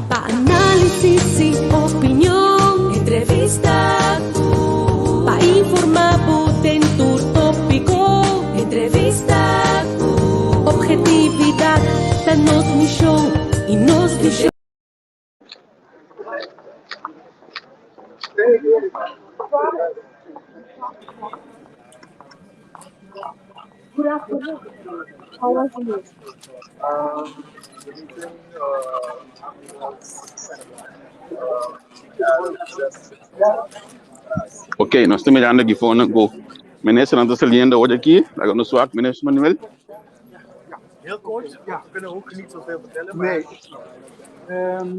Pa análisis y opinion, entrevista cu. Pa informa bo den tur tópico, entrevista cu. Objetividad ta nos misión y nos visión. Good afternoon. How was the meeting? The meeting was um, Ok, nos ta mirando aki fonan ku ministernan ta saliendo awor aki. Laga nos wak, minister Manuel. Heel kort, ja, we kunnen ook niet zoveel vertellen. Maar... Nee, ik snap het. Um,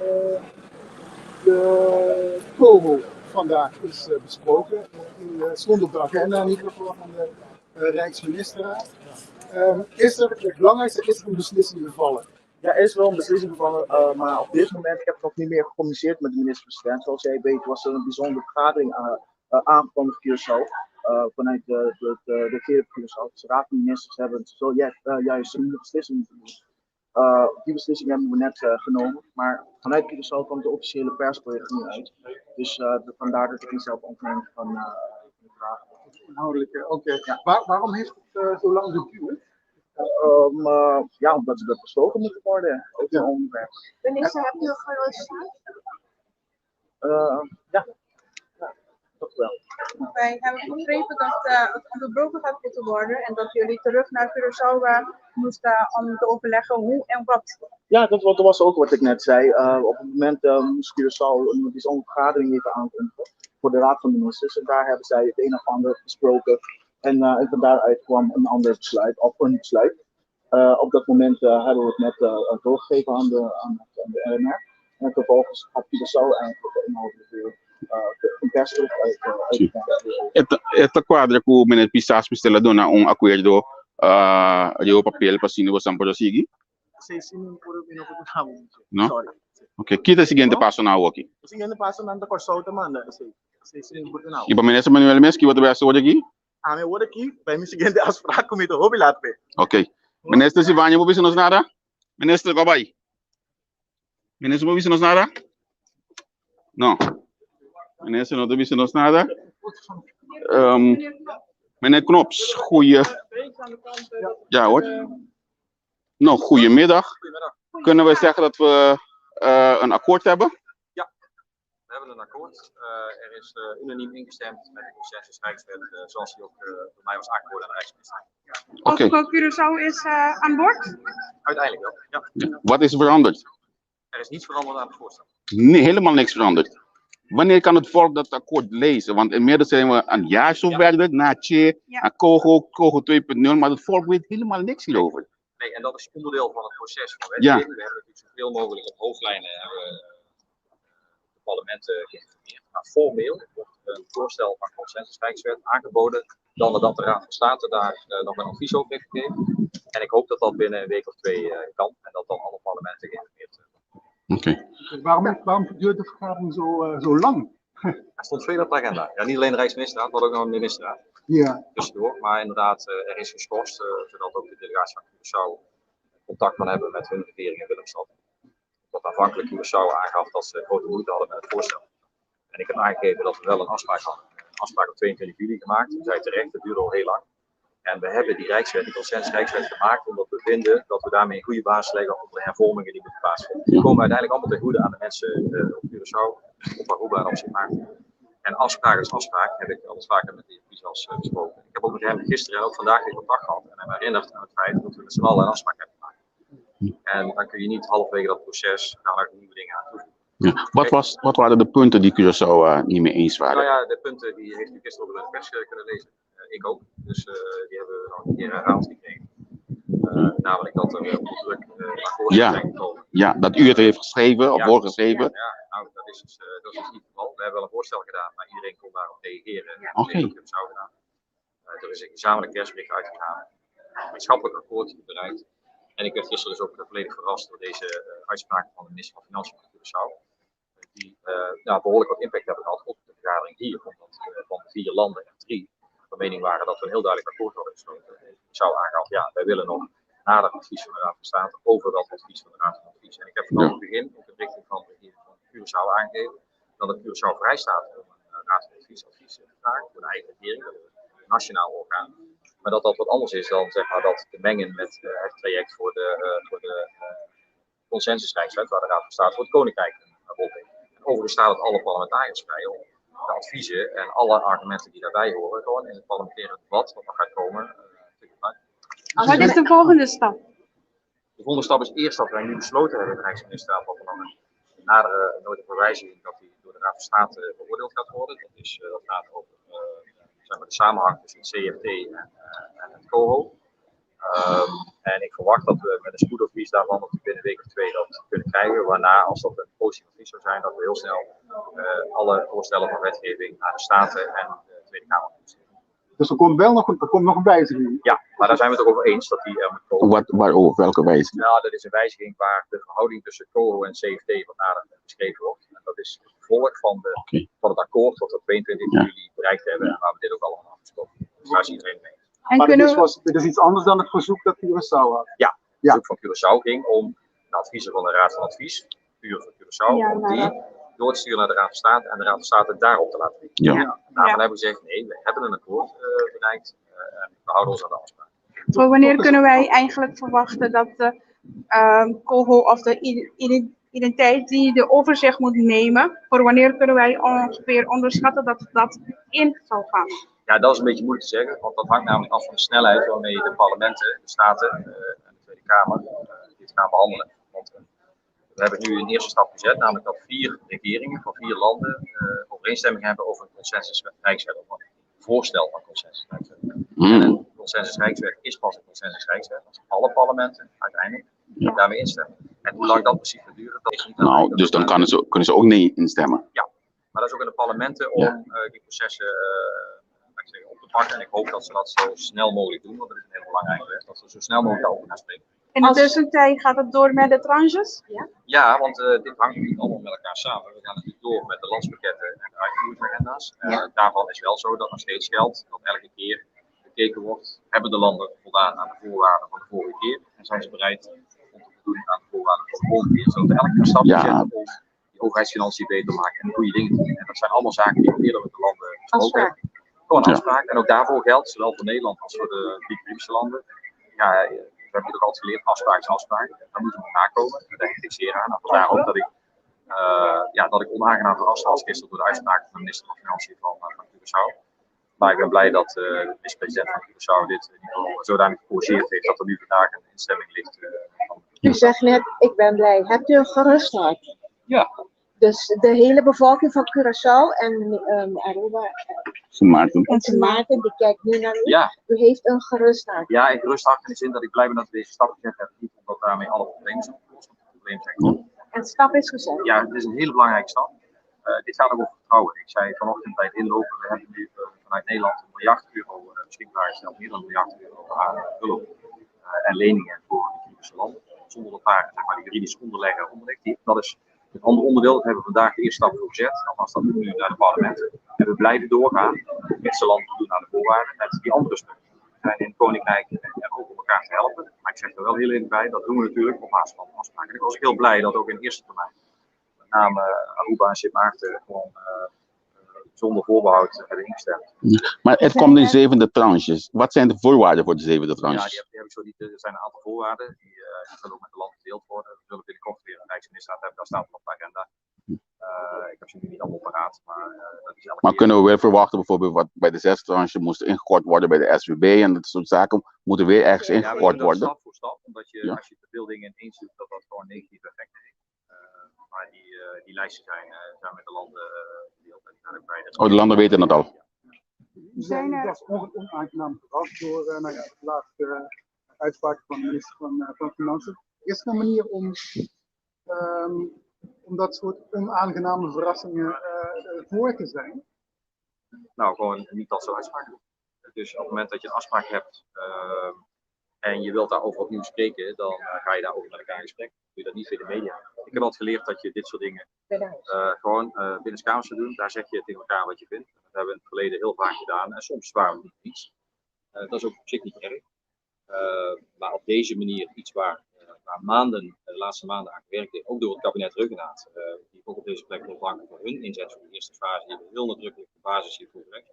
uh, de COHO vandaag is uh, besproken. In, uh, stond op de agenda in ieder geval van de uh, Rijksministerraad. Um, is er, het belangrijkste, is er een beslissing gevallen? Ja, er is wel een beslissing gevallen, uh, maar op dit moment, ik heb nog niet meer gecommuniceerd met de minister-president. Zoals jij weet was er een bijzondere vergadering uh, uh, aangekondigd Curaçao. Vanuit de, de, de, de regering Curaçao. Dus de Raad van Ministers hebben zojuist juist een beslissing moeten doen. Die beslissing hebben we net genomen, maar vanuit Curaçao komt de officiële persbericht nu uit. Dus vandaar dat ik niet zelf antwoord van de vraag. Inhoudelijke, oké. Okay. Ja. Waar, waarom heeft het zo lang geduurd? Ja, omdat het besproken moet worden, ook een onderwerp. Minister, hebt u gerust? Ja. Ja, toch wel. Wij hebben begrepen dat het onderbroken gaat moeten worden en dat jullie terug naar Curaçao moesten om te overleggen hoe en wat. Ja, dat, dat was ook wat ik net zei. Op het moment moest Curaçao een bijzondere vergadering even aankondigen voor de Raad van Ministers. En daar hebben zij het een of ander besproken. En, en van daaruit kwam een ander besluit, of een besluit. Op dat moment hebben we het net doorgegeven aan de, aan, aan de RMR. En vervolgens gaat Curaçao eigenlijk de inhoudelijk weer een persbericht uit. uit E ta kuadra ku meneer Pisas mester a duna un akuerdo uh, riba papel pa asina bosan por a sigui? No? Sorry. Oké, okay. Kita e siguiente paso nou aki? E siguiente paso nan ta Kòrsou ta manda esei. I pa minister Manuel mes, ki bo ta bai hasi word aki? Ami word aki, bai mi siguiente afspraak ku mi ta hopi laat pe. Ok. Minister Sivania, bo bisa nos nada? Minister, ko bai? Minister, bo bisa nos nada? No. Minister no ta bisa nos nada. Um, meneer Knops, goeie... Ja hoor. Nou, goedemiddag. Kunnen we zeggen dat we een akkoord hebben? Ja, we hebben een akkoord. Er is unaniem ingestemd met de consensus Rijkswet, zoals die ook door mij was aangeboden aan de Rijksminister. Oké. Okay. Ook Curaçao is aan boord? Uiteindelijk wel, ja. ja. Wat is er veranderd? Er is niets veranderd aan het voorstel. Nee, helemaal niks veranderd. Wanneer kan het volk dat akkoord lezen? Want inmiddels zijn we een jaar zo verder, na Che, Ja. na Kogo, Kogo 2.0, maar het volk weet helemaal niks hierover. Nee, en dat is onderdeel van het proces van Ja. wetgeving. We hebben natuurlijk zoveel mogelijk op hoofdlijnen hebben we de parlementen geïnformeerd. Maar formeel wordt een voorstel van consensus Rijkswet aangeboden, dan nadat de Raad van State daar nog een advies over heeft gegeven. En ik hoop dat dat binnen een week of twee kan en dat dan alle parlementen geïnformeerd worden. Oké. Okay. Waarom, waarom duurt de vergadering zo, zo lang? Er stond veel op de agenda. Ja, niet alleen de Rijksministerraad, maar ook nog een ministerraad. Ja. Tussendoor. Maar inderdaad, er is geschorst, zodat ook de delegatie van Curaçao contact kan hebben met hun regering in Willemstad. Omdat aanvankelijk Curaçao aangaf dat ze grote moeite hadden met het voorstel. En ik heb aangegeven dat we wel een afspraak hadden. Een afspraak op 22 juli gemaakt. U zei terecht, dat duurde al heel lang. En we hebben die Rijkswet, die consensus Rijkswet gemaakt, omdat we vinden dat we daarmee een goede basis leggen op de hervormingen die moeten plaatsvinden. Die komen uiteindelijk allemaal ten goede aan de mensen op Curaçao, op Aruba en op Sint Maarten. En afspraak is afspraak, heb ik alles vaker met de heer Pisas besproken. Ik heb ook met hem gisteren en ook vandaag weer contact gehad en hem herinnerd aan het feit dat we met z'n allen een afspraak hebben gemaakt. En dan kun je niet halverwege dat proces daar nog nieuwe dingen aan toevoegen. Ja. Wat, was, wat waren de punten die Curaçao niet mee eens waren? Nou ja, de punten die heeft u gisteren ook in de pers kunnen lezen. Ik ook. Dus die hebben we nog een keer herhaald gekregen. Namelijk dat er onder druk akkoord Ja. zijn gekomen. Ja, dat u het heeft geschreven of Ja. voorgeschreven. Ja, nou, dat is dus niet het geval. We hebben wel een voorstel gedaan, maar iedereen kon daarop reageren. Ja. Dat Oké. heeft ook Curaçao gedaan. Er is een gezamenlijk persbericht uitgegaan, een gemeenschappelijk akkoord bereikt. En ik werd gisteren dus ook volledig verrast door deze uitspraken van de minister van Financiën van Curaçao. Die nou, behoorlijk wat impact hebben gehad op de vergadering hier. Omdat van de 4 landen en 3 van mening waren dat we een heel duidelijk akkoord hadden gesloten. En Curaçao aangaf, ja, wij willen nog nader advies van de Raad van State over dat advies van de Raad van Advies. En ik heb vanaf het begin ook de richting van de regering van Curaçao aangegeven dat het Curaçao vrij staat om een Raad van Advies advies te vragen voor de eigen regering, dat is een nationaal orgaan. Maar dat dat wat anders is dan zeg maar, dat te mengen met het traject voor de consensusrijkswet, waar de Raad van State voor het Koninkrijk een rol heeft. En overigens staat het alle parlementariërs vrij om de adviezen en alle argumenten die daarbij horen, gewoon in het parlementaire debat wat nog gaat komen, te gebruiken. Wat is de volgende stap? De volgende stap is eerst dat wij nu besloten hebben in de Rijksministerraad dat er nog een nadere nota voor wijziging dat die door de Raad van State beoordeeld gaat worden. Dat is, dat gaat over zeg maar de samenhang tussen het CFT en het COHO. En ik verwacht dat we met een spoedadvies daarvan dat we binnen een week of 2 dat kunnen krijgen. Waarna, als dat een positief advies zou zijn, dat we heel snel alle voorstellen van wetgeving naar de Staten en de Tweede Kamer kunnen sturen. Dus er komt wel nog een, er komt nog een wijziging? Ja, maar daar zijn we het ook over eens dat die er moet komen. Waarover? Welke wijziging? Nou, dat is een wijziging waar de verhouding tussen COHO en CFT wat nader beschreven wordt. En dat is het gevolg van, van het akkoord dat we 22 juli bereikt hebben en waar we dit ook allemaal afgesproken. Dus daar is iedereen mee eens. En maar dit is iets anders dan het verzoek dat Curaçao had? Ja, het verzoek van Curaçao ging om de adviezen van de Raad van Advies, puur voor Curaçao, om die door te sturen naar de Raad van State en de Raad van State daarop te laten weten. Ja. Ja. Daarvan hebben we gezegd, nee, we hebben een akkoord bereikt en we houden ons aan de afspraak. Voor wanneer kunnen wij eigenlijk verwachten dat de COHO of de identiteit die de overzicht moet nemen, voor wanneer kunnen wij ongeveer onderschatten dat dat in zal gaan? Ja, dat is een beetje moeilijk te zeggen, want dat hangt namelijk af van de snelheid waarmee de parlementen, de Staten en de Tweede Kamer dit gaan behandelen. Want we hebben nu een eerste stap gezet, namelijk dat 4 regeringen van 4 landen overeenstemming hebben over een consensus-rijkswet, of een voorstel van consensus-rijkswet. En een consensus-rijkswet is pas een consensus-rijkswet als alle parlementen uiteindelijk daarmee instemmen. En hoe lang dat precies gaat duren, dat is niet. Nou, dus dan kunnen ze ook nee instemmen. Ja, maar dat is ook in de parlementen om die processen op te pakken. En ik hoop dat ze dat zo snel mogelijk doen, want dat is een heel belangrijke wet, dat ze zo snel mogelijk daarover gaan spreken. In de tussentijd gaat het door met de tranches? Ja, ja, want dit hangt niet allemaal met elkaar samen. We gaan natuurlijk door met de landspakketten en de uitvoeringsagenda's. Daarvan is wel zo dat nog steeds geldt dat elke keer gekeken wordt, hebben de landen voldaan aan de voorwaarden van de vorige keer en zijn ze bereid om te voldoen aan de voorwaarden van de volgende keer, zodat we elke keer stappen zetten om die overheidsfinanciën beter te maken en goede dingen te doen. En dat zijn allemaal zaken die we eerder met de landen besproken hebben. Gewoon een afspraak. En ook daarvoor geldt, zowel voor Nederland als voor de 3 Caribische landen. Ja, we hebben ook altijd geleerd, afspraak is afspraak. Daar moeten we nakomen. Daar denk ik zeer aan. Vandaar ook dat ik, dat ik onaangenaam verrast was gisteren door de uitspraak van de minister van Financiën van Curaçao. Maar ik ben blij dat de minister-president van Curaçao dit in ieder geval zodanig gecorrigeerd heeft dat er nu vandaag een instemming ligt. U zegt net, ik ben blij. Hebt u een gerust hart? Ja. Dus de hele bevolking van Curaçao en Aruba Sint Maarten. en Sint Maarten, die kijkt nu naar u. Ja. U heeft een gerust hart. Ja, ik gerust hart in de zin dat ik blij ben dat we deze stap gezet hebben. Niet omdat daarmee alle problemen zijn opgelost, want de problemen zijn groot. En de stap is gezet. Ja, het is een hele belangrijke stap. Dit gaat ook over vertrouwen. Ik zei vanochtend bij het inlopen, we hebben nu vanuit Nederland €1 miljard beschikbaar gesteld, meer dan €1 miljard aan hulp en leningen voor de Caribische landen. Zonder dat daar zeg maar, de juridische onderlegger onder ligt. Dat is het andere onderdeel, dat hebben we vandaag de eerste stap voor gezet. Alvast dat nu naar de parlementen. En we blijven doorgaan met z'n landen voldoen aan de voorwaarden, met die andere stukken. We zijn in het Koninkrijk en ook om elkaar te helpen. Maar ik zeg er wel heel eerlijk bij, dat doen we natuurlijk op basis van afspraken. En ik was ook heel blij dat ook in de eerste termijn, met name Aruba en Sint Maarten, gewoon zonder voorbehoud hebben ingestemd. Maar het komt in zevende tranches. Wat zijn de voorwaarden voor de zevende tranches? Ja, die heb ik zo niet. Er zijn een aantal voorwaarden die zullen ook met de landen gedeeld worden. We zullen binnenkort weer een Rijksministerraad hebben, daar staat het op de agenda. Ik heb ze nu niet allemaal paraat, maar dat is elke Maar keer. Kunnen we weer verwachten, bijvoorbeeld wat bij de zesde tranche moest ingekort worden bij de SVB en dat soort zaken moeten weer ergens ingekort ja, worden? Stap voor stap, omdat je als je te veel dingen ineens doet, dat dat gewoon negatieve effecten heeft. Maar die lijsten zijn met de landen gedeeld. En die gaan ook bij de... Oh, de landen weten het al. Ja. U zijn was onaangenaam verrast door de laatste uitspraak van de minister van Financiën. Is er een manier om dat soort onaangename verrassingen voor te zijn? Nou, gewoon niet dat soort uitspraken doen. Dus op het moment dat je een afspraak hebt en je wilt daarover opnieuw spreken, dan ga je daarover met elkaar in gesprek. Doe je dat niet via de media. Ik heb altijd geleerd dat je dit soort dingen gewoon binnenskamers moet doen. Daar zeg je tegen elkaar wat je vindt. Dat hebben we in het verleden heel vaak gedaan en soms waren we het niet eens. Dat is ook op zich niet erg. Maar op deze manier iets waar, waar maanden, de laatste maanden aan gewerkt is, ook door het kabinet Rhuggenaath, die ik ook op deze plek wil danken voor hun inzet voor de eerste fase, die hebben heel nadrukkelijk de basis hiervoor gelegd.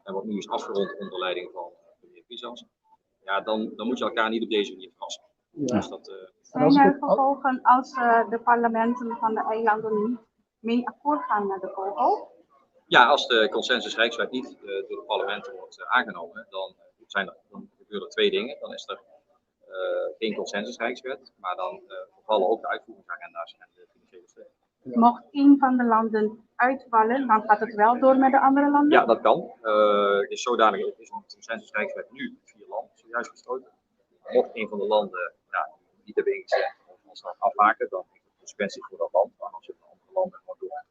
En wat nu is afgerond onder leiding van meneer Pisas. Ja, dan moet je elkaar niet op deze manier verrassen. Ja. Dus dat, Zijn er gevolgen als de parlementen van de eilanden niet mee akkoord gaan met de COHO? Ja, als de consensus Rijkswet niet door de parlementen wordt aangenomen, dan gebeuren er twee dingen. Dan is er geen consensus Rijkswet, maar dan vervallen ook de uitvoeringsagenda's en de financiële steun. Ja. Mocht een van de landen uitvallen, dan gaat het wel door met de andere landen? Ja, dat kan. Het is zodanig, het is een consensus Rijkswet nu met 4 landen zojuist gesloten. Mocht een van de landen, ja, niet hebben ingestemd of ons afhaken, dan heeft het consequenties voor dat land. Maar dan zullen de andere landen gewoon door.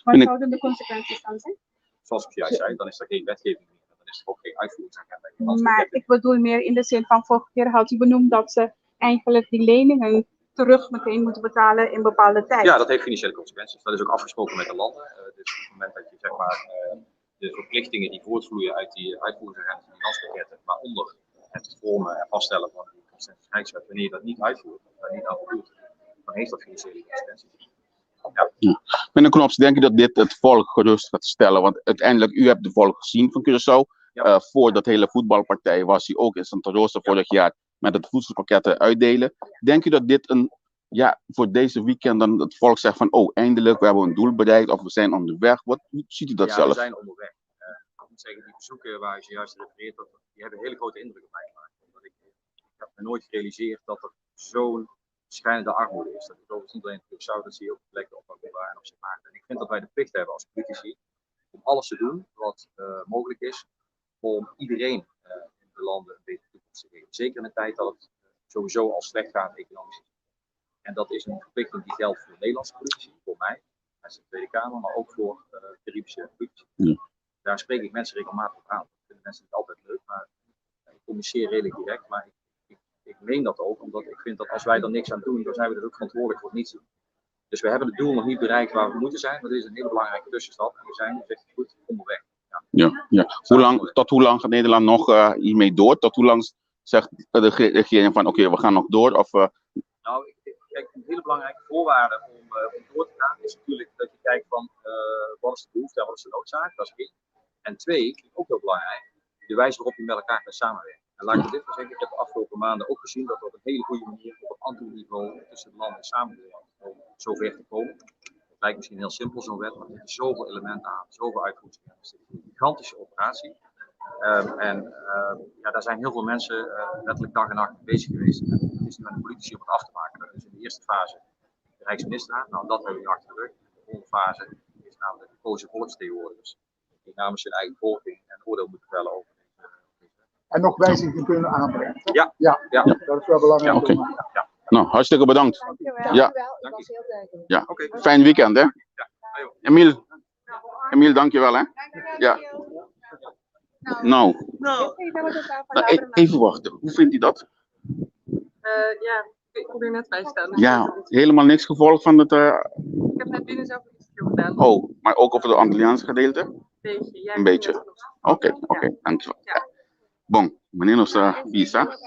Wat zouden de consequenties dan zijn? Zoals ik zojuist zei, dan is er geen wetgeving meer. Dan is er ook geen uitvoeringsagenda. Geen Maar landspakket. ik bedoel meer in de zin van vorige keer had u benoemd dat ze eigenlijk die leningen terug meteen moeten betalen in bepaalde tijd. Ja, dat heeft financiële consequenties. Dat is ook afgesproken met de landen. Dus op het moment dat je de verplichtingen die voortvloeien uit die uitvoeringsagenda van die landspakketten, waaronder het vormen en vaststellen van die consensus Rijkswet, wanneer je dat niet uitvoert, of daar niet aan voldoet, dan heeft dat financiële consequenties. Ja. Ja. Meneer Knops, denk u dat dit het volk gerust gaat stellen? Want uiteindelijk, u hebt de volk gezien van Curaçao. Ja. Voor dat hele voetbalpartij was hij ook in Santa Rosa vorig jaar met het voedselpakketten uitdelen. Denk u dat dit een, ja, voor deze weekend dan het volk zegt van, oh, eindelijk, we hebben een doel bereikt of we zijn onderweg. Hoe ziet u dat Ja, zelf? we zijn onderweg. Ik moet zeggen, die bezoeken waar u zojuist refereert, die hebben een hele grote indruk op mij gemaakt. Omdat ik heb me nooit gerealiseerd dat er zo'n schrijnende armoede is. Dat is overigens niet alleen in Curaçao, dat zie je ook op plekken op Aruba en op Sint Maarten. En ik vind dat wij de plicht hebben als politici om alles te doen wat mogelijk is om iedereen in de landen een betere toekomst te geven. Zeker in de tijd dat het sowieso al slecht gaat economisch. En dat is een verplichting die geldt voor de Nederlandse politici, voor mij, als de Tweede Kamer, maar ook voor Caribische politici. Daar spreek ik mensen regelmatig op aan. Dat vinden mensen niet altijd leuk, maar ik communiceer redelijk direct. Maar ik meen dat ook, omdat ik vind dat als wij er niks aan doen, dan zijn we dus ook verantwoordelijk voor het niets doen. Dus we hebben het doel nog niet bereikt waar we moeten zijn, maar dit is een hele belangrijke tussenstap. En we zijn, u zegt het goed, onderweg. Ja. Ja, ja. Tot hoe lang gaat Nederland nog hiermee door? Tot hoe lang zegt de regering van oké, we gaan nog door? Of? Een hele belangrijke voorwaarde om door te gaan is natuurlijk dat je kijkt van wat is de behoefte en wat is de noodzaak, dat is één. En twee, ook heel belangrijk, de wijze waarop je met elkaar gaat samenwerken. En laat ik dit maar zeggen, ik heb de afgelopen maanden ook gezien dat er op een hele goede manier op het Antu-niveau tussen de landen samenwerkt om zover te komen. Het lijkt misschien heel simpel zo'n wet, maar er zitten zoveel elementen aan, zoveel uitvoeringsagenten. Het is een gigantische operatie. En daar zijn heel veel mensen letterlijk dag en nacht mee bezig geweest. En het is nu aan de politici om het af te maken. Dat is in de eerste fase de Rijksministerraad. Dat hebben we nu achter de rug. De volgende fase is aan de gekozen volksvertegenwoordigers. Die namens hun eigen bevolking een oordeel moeten vellen over deze wet. En nog wijzigingen kunnen aanbrengen, toch? Ja. Ja. Ja. Dat is wel belangrijk. Ja, oké. Ja. Hartstikke bedankt. Dankjewel. Ja. Dankjewel. Het was heel duidelijk. Ja. Oké. Fijn weekend, hè? Ja. Ajo. Emiel, dankjewel, hè? Dankjewel, Ja. Emiel. Even wachten. Hoe vindt u dat? Ja, ik kom hier net bij staan. Dus Ja, ik weet het niet. helemaal niks gevolgd van het... Ik heb net binnen zelf iets veel gedaan. Oh, maar ook over de Antilliaanse gedeelte? Een beetje, ja, Een ik beetje. ben net genoeg. Oké, Ja. dankjewel. Ja. Bon, meneer Nosa Visa.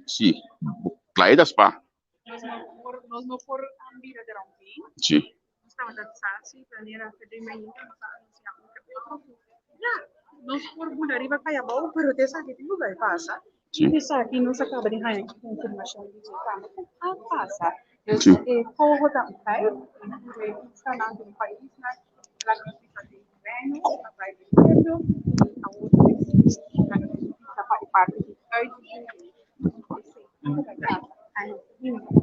Si, Playa Spa. Nos no por ambira de rompi. Si. Nos estaba de wanneer we de mijn Ja, nos por bula riba kaya bouw, pero het is aquí tengo que pasa. Si. Es aquí no se acaba de gaan informatie die ze kwamen. Ah, pasa. Dus volg dan tijd. We staan aan de país, naar la justicia de Reino, bij de pueblo,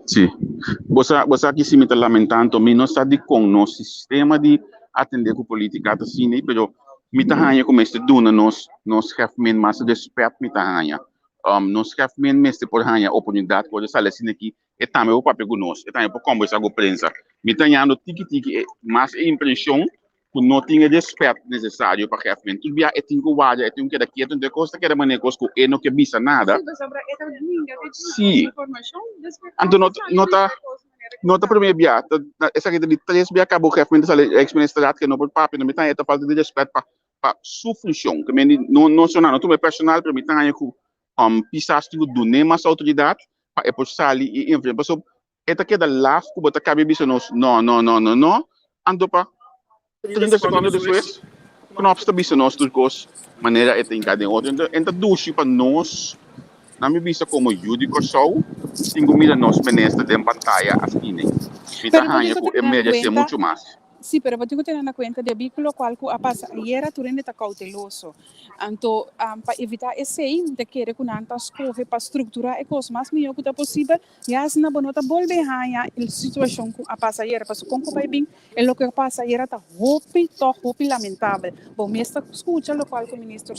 Si. Bosa aki si mi ta lamentando, mi no sa di con nos sistema di atende cu politica ta asina, pero mi ta haña cu mester duna nos chefmen mas respet mi ta haña. Nos chefmen mester por haña oportunidad por sali asina aki, e tambe por papia cu nos, e tambe por conversa cu prensa. Mi ta hañando tiki tiki mas e impresion ku no tin e respet nesesario pa Hefman. Tur bia e tin ku warda, e tin ku keda ketu, enton e kos ta keda manera kos ku e no ke bisa nada. Sí. Anto no no ta no ta prome bia, ta esaki ta di tres bia kaba ku Hefman ta sali ex minister Raad ke no por papia, no mi ta haña e ta falta di respet pa pa su funshon. Ke men no no sona no tuma e personal pero mi ta haña ku pisas tin ku dun'é mas outoridat pa e por sali i influensia. Pasobra E ta keda laf ku bo ta kabia bisa nos no, no, no, no, no, anto pa 30 sekondo despues Knops ta bisa nos tur kos manera e ta hinká den otro. Enton e ta dushi pa nos, nan mi bisa komo yu di Kòrsou tin ku mira nos minister den pantaya asina. Mi ta Pero bo haña tin ku ku e tene na meresé kuenta muchu mas. Sí, pero bo tin ku tene na kuenta debí ku lokual ku a pasa ayera tur hende ta kouteloso. Anto, pa evitá esei, mi ta kere ku nan ta skohe pa strukturá e kos mas mihó ku ta posibel, ya asina bo no ta bolbe haña e situashon ku a pasa ayera. Pasobra kon ku bai bin, e loke a pasa ayera ta hopi, tòg hopi lamentabel. Bo mes ta skucha lokual ku minister,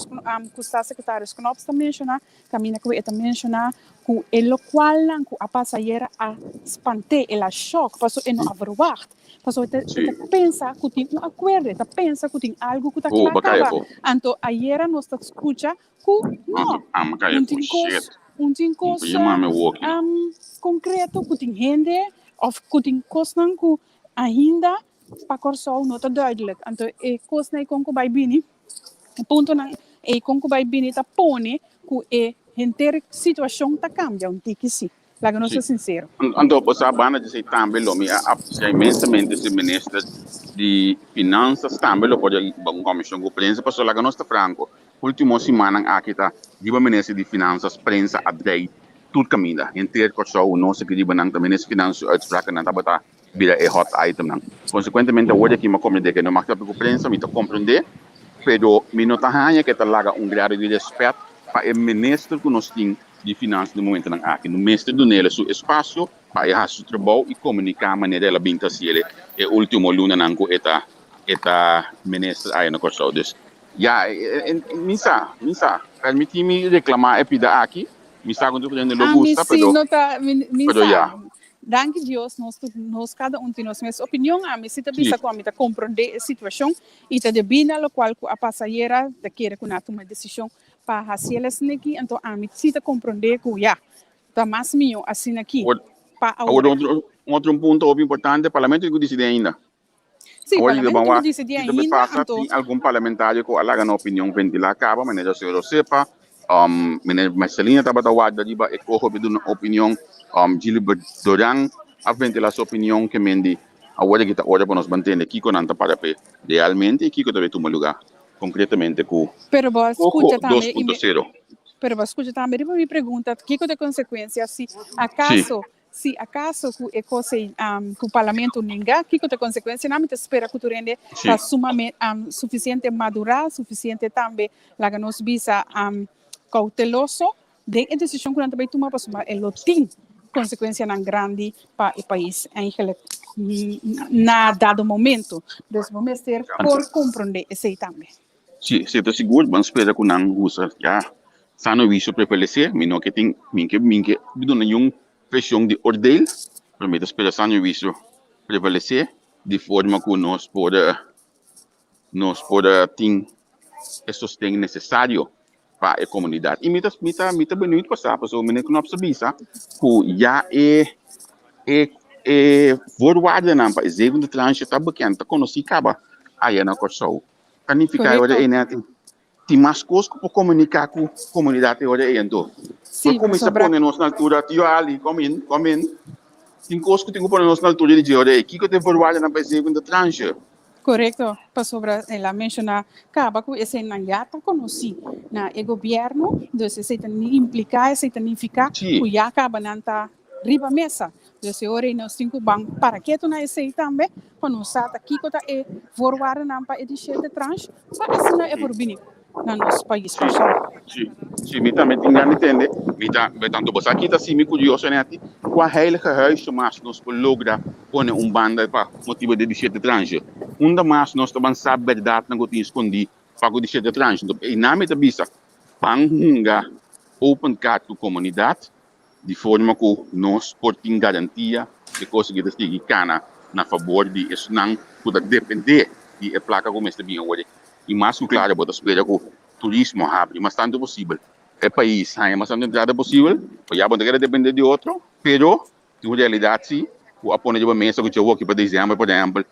ku staatssecretaris Knops ta menshoná, Kaminda ku e ta menshoná ku e lokualnan ku a pasa ayera a spant'é, el a shòk, paso e no a verwagt. Paso e ta e ta pensa ku tin un akuerdo, e ta pensa ku tin algu ku ta Oh, kla ba kaya kaba. afó. Anto ayera nos ta skucha ku no, Ah, ma kaya un afó. tin kos, Shit. un tin Un kos p'e mame woki. konkreto ku tin hende òf ku tin kosnan ku ainda pa Kòrsou no ta duidelijk. Anto e kosnan ei kon ku bai bini, e puntonan ei kon ku bai bini ta pone ku e henter situashon ta kambia un tiki si. Laga nos Sí. ta sinsero. Anto bo sa banda di esei tambe lo mi a aprecia inmensamente si minister di Finanzas tambe lo por a hiba un comishon cu prensa pasobra laga nos ta franco ultimo simannan aki ta riba minister di Finanzas prensa a drei tur caminda henter Corsou nos aki riba nan ta minister Finanzas su uitsprakennan tabata bira e hot itemnan. Konsekuentemente awor di aki mi a komprendé ke no mag papia ku prensa, mi ta komprendé, pero mi no ta haña ke ta laga un grado di rèspèt pa e minister ku nos tin di finansa den momentonan aki. No mester dun'el su espasio pa e hasi su trabou i komuniká manera el a bin ta hasi el e último lunanan ku e ta e ta minister aya na Kòrsou. Dus ya, mi sa, mi sa. Permití mi reklamá e pida aki. Mi sa ku tur hende lo Ami gusta, si pero no ta, mi mi pero sa. ya. Danki Dios nos tur nos kada un tin nos mes opinion. Ami si ta Sí. bisa ku ami ta komprondé e situashon i ta debí na lokual ku a pasa ayera ta kere ku nan a tuma e desishon pa hasi el asina aki. Anto ami si ta komprondé ku ya, ta mas mihó asina aki Awor, pa awor awor. otro un otro punto hopi importante, parlamento tin ku disidí ainda. Sí, Awor di parlamento ban tin ku wak disidí kiko ta ainda, pasa, anto tin algun parlamentario ku a laga nan opinion ventilá kaba, manera señor Osepa, meneer Mercelina tabata warda riba e koho pa duna opinion, Gilbert Doran a ventilá su opinion ke men di awor aki ta ora pa nos ban tende kiko nan ta para p'e realmente i kiko ta bay tuma lugá konkretamente ku Pero bo a Koho skucha dos tambe i punto mi sero. pero bo a skucha tambe riba mi pregunta kiko ta e konsekuensia si Sí. akaso Si acaso cu e cos ei cu Parlamento nenga, kico ta e consecuencianan? Mi ta spera cu tur hende ta sumamente suficiente madura, suficiente tambe, laga nos bisa, cauteloso den e decision cu nan ta bay tuma pasobra e lo tin consecuencianan grandi pa e pais eigenlijk na dado momento. Dus bo mester por comprende esey tambe. Si, si ta sigur, ban spera ku nan usa ya sano huisio prevalesé. Mi no ke tin, mi ke, mi ke duna niun preshon di ordeel, pero mi ta spera sano huisio prevalesé di forma ku nos por, nos por tin e sosten nesesario pa e komunidat. I mi ta, mi ta, mi ta beniut pa sa, pasobra meneer Knops a bisa ku ya e, e, e voorwaardennan pa e zevende tranche ta bekend, ta konosí kaba aya na Kòrsou. Ta nifiká e ora ei nan tin tin mas kos ku por komuniká ku komunidat e ora ei anto. Sí, Por kuminsá pasobra pone nos na altura, Tio Ali, kom in, kom in. Tin kos ku tin ku pone nos na altura di dje ora ei. Kiko ta e voorwaardennan pa e zevende tranche? Korekto, pasobra el a menshoná kaba ku eseinan ya ta konosí na e gobièrnu, dus esei ta impliká, esei ta nifiká ku ya kaba nan ta riba mesa. Dus e ora ei nos tin ku ban para ketu na esei tambe pa nos sa ta kiko ta e voorwaardennan pa e di shete tranche pa asina e por bini na nos pais Kòrsou. Sí, sí, mi tambe tin gana di tende. Mi ta, tanto bo sa kita si mi kurioso neti, kua heilige huisje mas nos por logra pone un banda pa motibu di e di shete tranche? Unda mas nos ta ban sa bèrdatnan ku tin skondí pa ku di shete tranche? Enton, einan mi ta bisa, ban hunga open card ku komunidat, di forma ku nos por tin garantia di kos ku ta sigui kana na fabor di esnan ku ta dependé. di e plaka ku mester bin awor. I mas ku klaro bo ta spera ku turismo habri mas tantu posibel, e pais haña mas tantu entrada posibel, pa ya bo no ta keda depende di otro, pero tin un realidat si ku a pone riba mesa ku dje woki pa desèmber por ehèmpel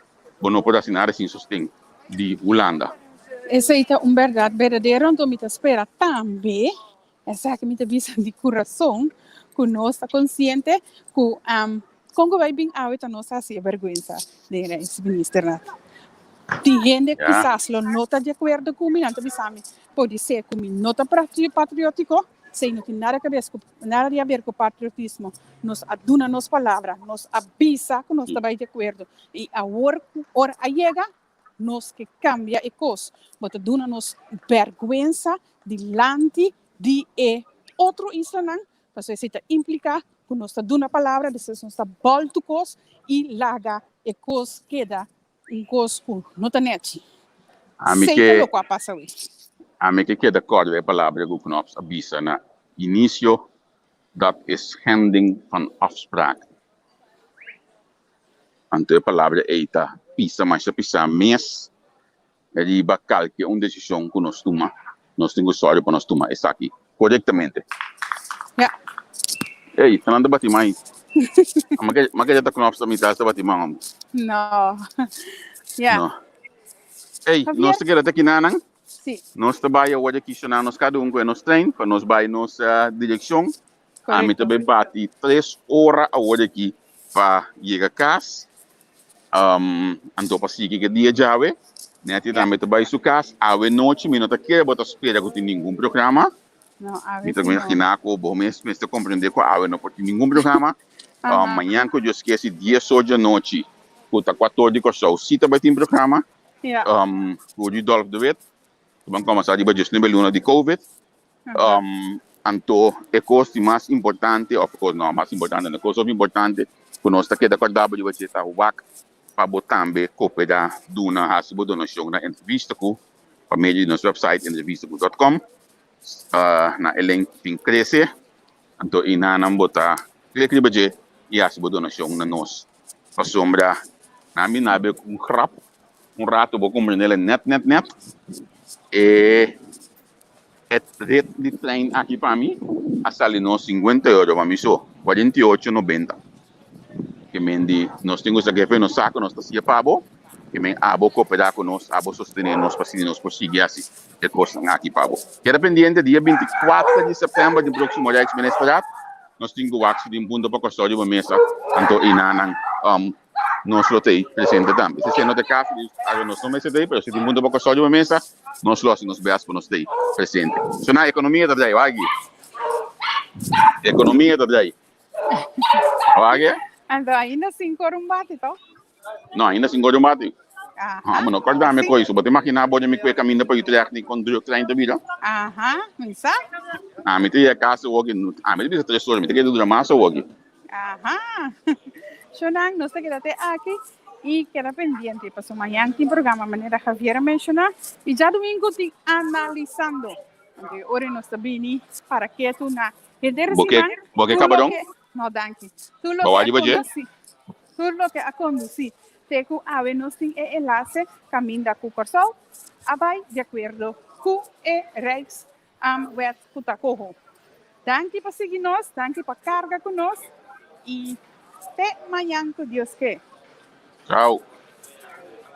bo no por hasi nada sin sosten di Hulanda. Esei ta un bèrdat berdadero, anto mi ta spera tambe Esaki mi ta bisa di kurason ku nos ta konsiente ku kon ku bai bin awe ta nos hasi e bèrgwensa den Rijksministerraad. Tin hende kisas lo no ta di akuerdo ku mi, nan ta bisa mi podisé ku mi no ta patriótiko, esei no tin nada kabes ku nada di haber ku patriotismo. Nos a duna nos palabra, nos a bisa ku nos ta bai di akuerdo i awor ku ora a yega Nos ke kambia e kos. Bo ta duna nos bèrgwensa dilanti di e otro islanan, pasobra esei ta impliká ku nos ta duna palabra, despues nos ta bòltu kos i laga e kos keda un kos ku no ta nèchi. Ami Esei ta ke loke a pasa awe. Ami ke keda kòrda e palabra ku Knops a bisa na inisio, Dat is schending van afspraken. Anto e palabra ei ta pisa masha pisá mes riba kalke un desishon ku nos tuma. Nos tin ku sòru pa nos tuma esaki korektamente. Ja. Ey, ta nan ta bati man ei. Ma ke ta knops ta mitad ta bati man, hombre. No. Ja. No. Ey, nos ta keda te kinanan. Sí. Nos ta bai awor di kishoná nos kada un ku e nos trein pa nos bai nos direkshon. Ami ta Korekto. bai bati tres ora awor aki pa yega kas. Anto pa sigui ke dia djawe. Nettie Ja. tambe ta bai su kas. Awe nochi mi no ta kere bo ta spera ku tin ningun programa. No, awe Mi ta si no. imaginá ku bo mes mester komprendé ku awe no por tin ningun programa. Aha. Mañan ku Dios ke si dies or djanochi ku ta kuator di Kòrsou si ta bai tin programa. Ja. Ku Rudolf de Wit. Ku ban kòmensá riba diesnuebe luna di Covid. Anto e kos di mas importante, òf kos no mas importante no, e kos hopi importante ku nos ta keda kòrda bo riba dje ta wak pa bo tambe koperá, duna, hasi bo donashon na Entrevista Ku pa medio di nos wèpsait entrevistaku dòt kòm. Na e link tin Krese, anto einanan bo ta klik riba dje i hasi bo donashon na nos. Pasobra nan a bini abe ku un grap, un rato bo komprendel nèt nèt nèt e. E rit di trein aki pa mi a sali nos sinkuenta euro pa mi so, 48 nobenta. Ke men di nos tin ku sa kefe nos sa ku nos ta siña pa bo, ke men abo koperá ku nos, abo sostené nos pa asina nos por sigui hasi e kosnan aki pa bo. Keda pendiente dia 24 di sèptèmber di próksimo Rijksministerraad nos tin ku wak si tin punto pa Kòrsou riba mesa, anto einanan nos lo ta ei presente tambe. Si esei no ta e kaso, nos no mester ta ei, pero si tin punto pa Kòrsou riba mesa, Nos lo hasi nos best pa nos ta ei presente. So na ekonomia ta drai, wak aki. Ekonomia ta drai. Wak aki. Anto ainda sin kor un bati to? No, ainda sin kor un bati. Aha. Ah, no korda mi koi. So bo ta imagina bo mi kue kaminda pa Utrecht ni kon druk trein ta bira? Aha, mi sa. Ah, mi ta yega kas awoki. Ah, mi ta bisa tres ora, mi ta keda dura mas awoki. Aha. Shonan, nos ta keda te aki y keda pendiente paso mañan tin programa manera Javier a menciona y djadomingo tin Analizando. Anto e ora nos ta bini para ketu na henter Bo ke, siman bo ke tur cabaron? loke, no danki, tur Bo loke wak a riba dje? conduci, tur loke a conduci te cu awe nos tin e enlace caminda cu Corsou a bay di acuerdo cu e Rijks wet ku ta koho. Danki pa sigui nos, danki pa karga ku nos i te mañan ku Dios ke. Chao.